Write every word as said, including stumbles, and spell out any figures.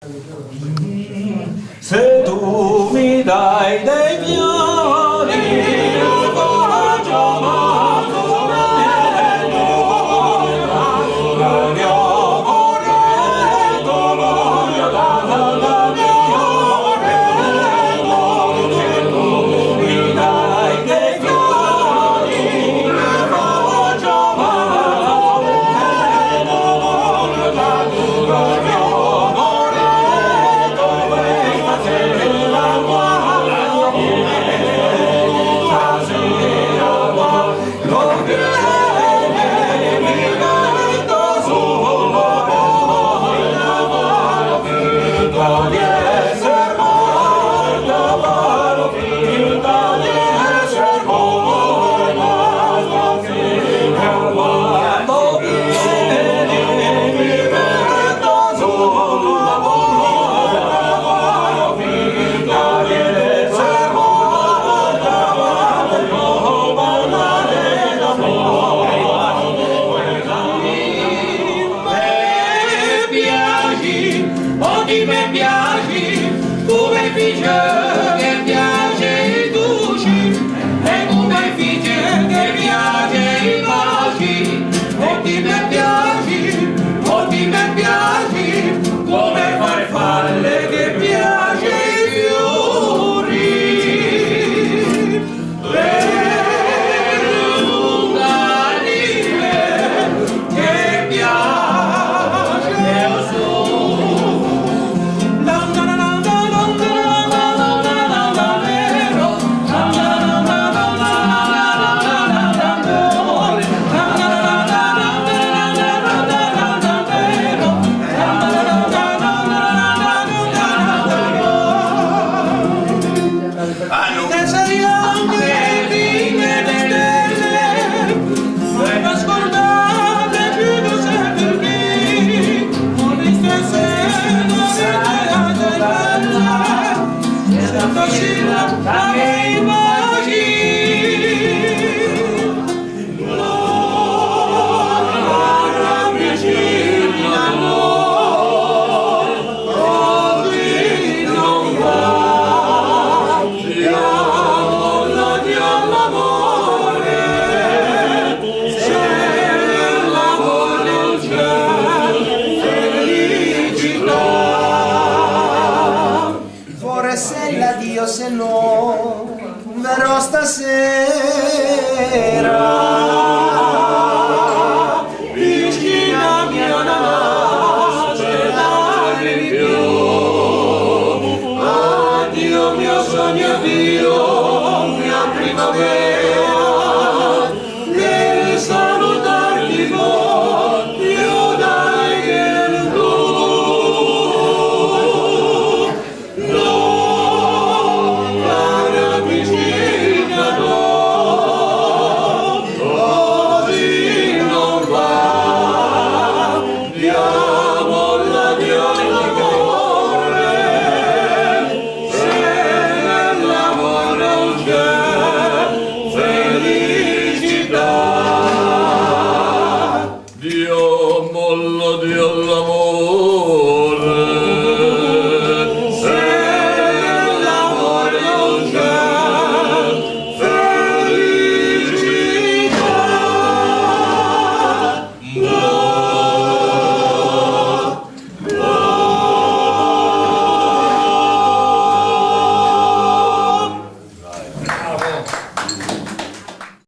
Se tu mi dai dei fiori, Piaxi, o ti me piaxi, come fixe che piaxe i dusci, e come fixe che piaxe i basci, o ti me piaxi, o ti me piaxi, come farfalle che piaxe i fiori. Voressella Dio, se no verrò stasera, vicina mia, no nasce da più. Addio mio sogno, addio.